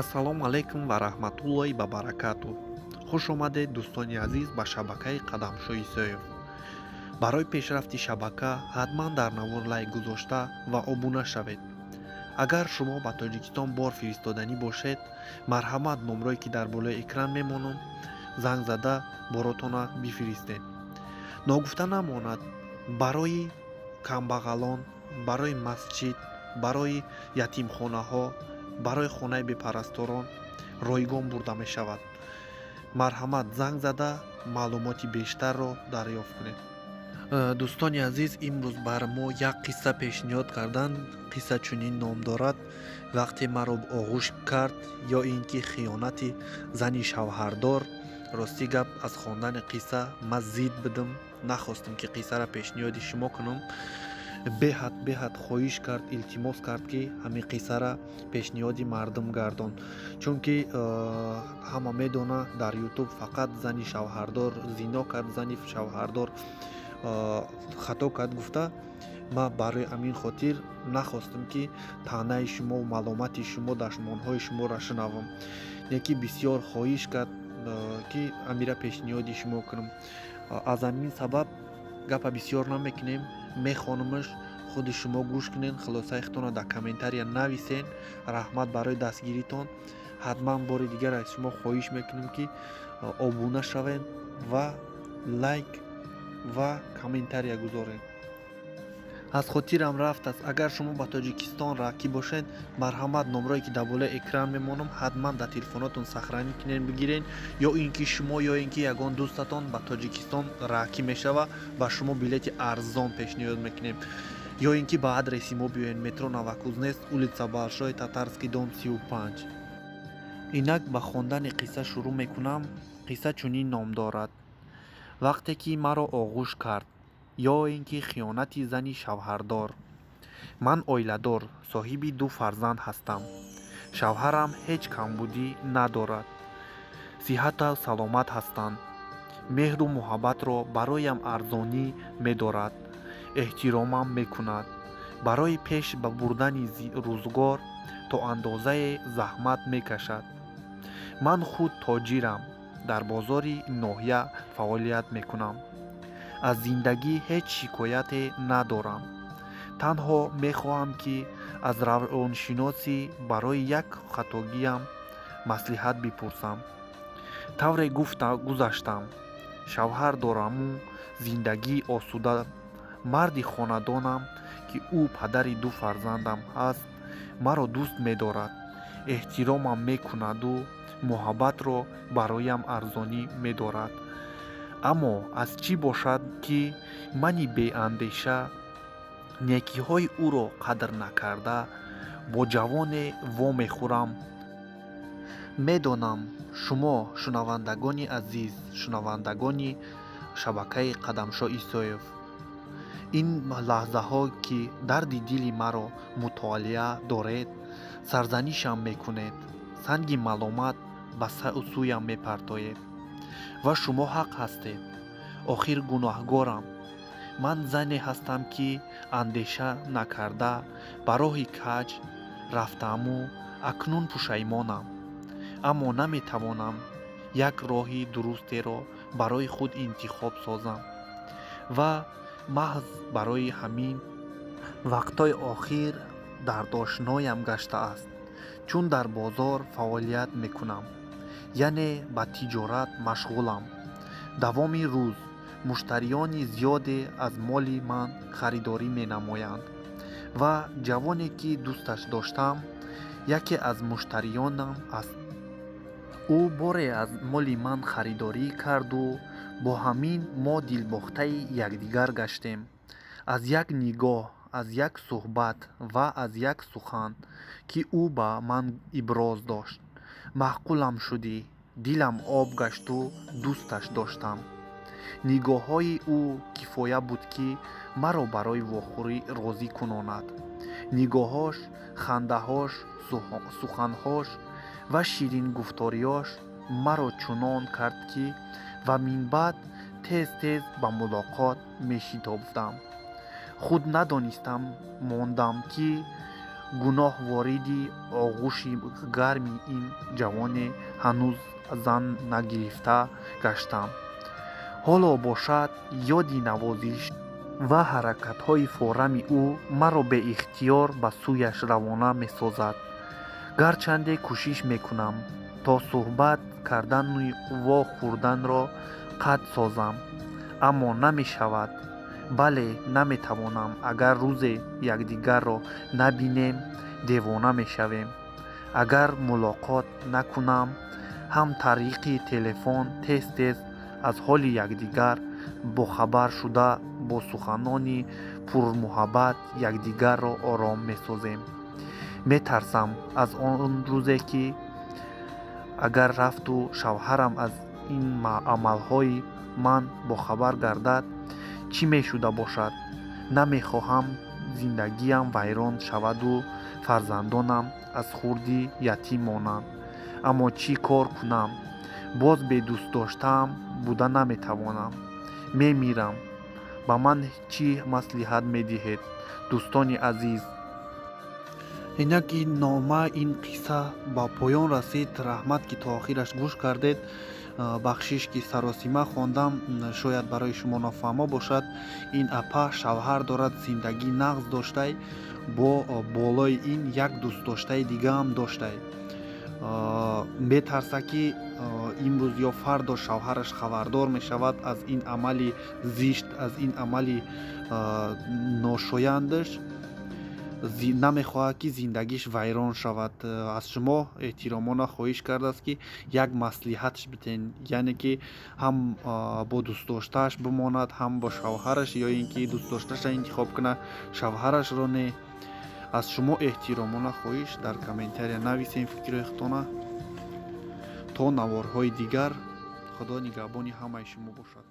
Ассалому алайкум ва раҳматуллоҳи ва баракатуҳ. Хуш омадед, дӯстони азиз, ба шабакаи Қадамшоҳ Исоев. Барои пешрафти шабака ҳатман дар навор лайк гузошта ва обуна шавед. Агар шумо ба Тоҷикистон бор фиристоданӣ бошед, марҳамат, номрое ки дар болои экран мемонам, занг зада боротона бифиристед. Ногуфта намонад, барои камбағалон, барои масҷид, барои ятимхонаҳо, барои хонаи бепарасторон ройгон бурда мешавад. Марҳамат, занг зада маълумоти бештарро дарёфт кунед. Дӯстони азиз, имрӯз бар мо як қисса пешниҳод карданд. Қисса чунин ном дорад: «Вақте маро оғӯш кард ё ин ки хиёнати зани шавҳардор». Ростӣ гап, аз хондани қисса ман зид будам, нахостам, ки қиссаро пешниҳоди шумо кунам. Беҳад, беҳад хоҳиш кард, илтимос кард, ки ҳамин қиссара пешниҳоди мардум гардон, чунки ҳама медона, дар Ютуб фақат зани шавҳардор зино кард, зани шавҳардор хато кард гуфта. Ман барои ҳамин хотир нахостам, ки таънаи шумо, маломати шумо, дашмонҳои шуморо шунавам. Леки бисёр хоҳиш кард, ки амира пешниҳоди шумо кунам. Аз ҳамин сабаб гапа бисёр намекунем, мехонамаш, худи шумо гӯш кунед, хулосаи худтонро дар комментария нависен. Раҳмат барои дастгиритон. Ҳатман бори дигар аз шумо хоҳиш мекунем, ки обуна шавед ва лайк ва комментария гузоред. Аз хотирам рафтааст, агар шумо ба Тоҷикистон раҳкӣ бошед, марҳамат, номрое ки дар болои экран мемонам, ҳатман дар телефонотон сохранить кунед, бигиред. Ё ин ки шумо, ё ин ки ягон дӯстатон ба Тоҷикистон раҳкӣ мешава, ба шумо билети арзон пешниҳод мекунем. Ё ин ки ба адреси мо биёед: метро Новокузнецк, улица Большой Татарский, дом 35. Инак ба хондани қисса шурӯъ мекунам. Қисса чунин ном дорад: «Вақте ки маро оғӯш кард ё ин ки хиёнати зани шавҳардор». Ман оиладор, соҳиби ду фарзанд ҳастам. Шавҳарам ҳеҷ камбудӣ надорад, сиҳату саломат ҳастанд, меҳру муҳаббатро бароям арзонӣ медорад, эҳтиромам мекунад, барои пеш ба бурдани рӯзгор то андозае заҳмат мекашад. Ман худ тоҷирам, дар бозори ноҳия фаъолият мекунам. Аз зиндагӣ ҳеҷ шикояте надорам. Танҳо мехоҳам, ки аз равоншиносӣ барои як хатогиам маслиҳат бипурсам. Тавре гуфта гузаштам, шавҳар дораму зиндагии осуда. Марди хонадонам, ки ӯ падари ду фарзандам ҳаст, маро дӯст медорад, эҳтиромам мекунаду муҳаббатро бароям арзонӣ медорад. Аммо аз чӣ бошад, ки мани беандеша, некиҳои ӯро қадр накарда, бо ҷавоне вомехӯрам? Медонам, шумо, шунавандагони азиз, шунавандагони шабакаи Қадамшоҳ Исоев, ин лаҳзаҳо, ки дарди дили маро мутолиа доред, сарзанишам мекунед, санги маломат ба сӯям мепартоед. Ва шумо ҳақ ҳастед. Охир гуноҳгорам. Ман зане ҳастам, ки андеша накарда ба роҳи каҷ рафтааму акнун пушаймонам, аммо наметавонам як роҳи дурустеро барои худ интихоб созам. Ва маҳз барои ҳамин вақтҳои охир дардошноям гаштааст. Чун дар бозор фаъолият мекунам, яъне ба тиҷорат машғулам, давоми рӯз муштариёни зиёде аз моли ман харидорӣ менамоянд. Ва ҷавоне, ки дӯсташ доштам, яке аз муштариёнам аст. Ӯ боре аз моли ман харидорӣ карду бо ҳамин мо дилбохтаи якдигар гаштем. Аз як нигоҳ, аз як суҳбат ва аз як сухан, ки ӯ ба ман иброз дошт, маъқулам шудӣ, дилам об гашту дӯсташ доштам. Нигоҳҳои ӯ кифоя буд, ки маро барои вохӯрӣ розӣ кунонад. Нигоҳош, хандаҳош, суханҳош ва ширингуфториёш маро чунон кард, ки ва минбаъд тез тез ба мулоқот мешитобдам. Худ надонистам мондам, ки Гуноҳ вориди оғӯши гарми ин ҷавоне ҳанӯз зан нагирифта гаштам. Ҳоло бошад, ёди навозиш ва ҳаракатҳои форами ӯ маро беихтиёр ба сӯяш равона месозад. Гарчанде кӯшиш мекунам, то суҳбат кардану вохӯрданро қатъ созам, аммо намешавад. Бале, наметавонам. Агар рӯзе якдигарро набинем, девона мешавем. Агар мулоқот накунам ҳам, тариқи телефон тез тез аз ҳоли якдигар бохабар шуда, бо суханони пурмуҳаббат якдигарро ором месозем. Метарсам аз он рӯзе, ки агар рафту шавҳарам аз ин амалҳои ман бохабар гардад, чӣ мешуда бошад. Намехоҳам зиндагиам вайрон шаваду фарзандонам аз хурдӣ ятим монанд. Аммо чӣ кор кунам? Боз бе дӯстдоштаам буда наметавонам, мемирам. Ба ман чӣ маслиҳат медиҳед, дӯстони азиз? Инак, ин нома, ин қисса ба поён расид. Раҳмат, ки то охираш гӯш кардед. Бахшиш, ки саросима хондам, шояд барои шумо нофаҳмо бошад. Ин апа шавҳар дорад, зиндагӣ нағз доштай, бо болои ин як дӯстдоштаи дигаам доштай. Метарса, ки имрӯз ё фардо шавҳараш хабардор мешавад аз ин амали зишт, аз ин амали ношояндаш. Намехоҳад, ки зиндагиш вайрон шавад. Аз шумо эҳтиромона хоҳиш кардааст, ки як маслиҳатш битен, яъне ки ҳам бо дӯстдоштааш бимонад, ҳам бо шавҳараш, ё ин ки дӯстдошташа интихоб кунад, шавҳарашро не. Аз шумо эҳтиромона хоҳиш, дар комментария нависем фикрҳои худтона. То наворҳои дигар, Худо нигаҳбони ҳамаи шумо бошад.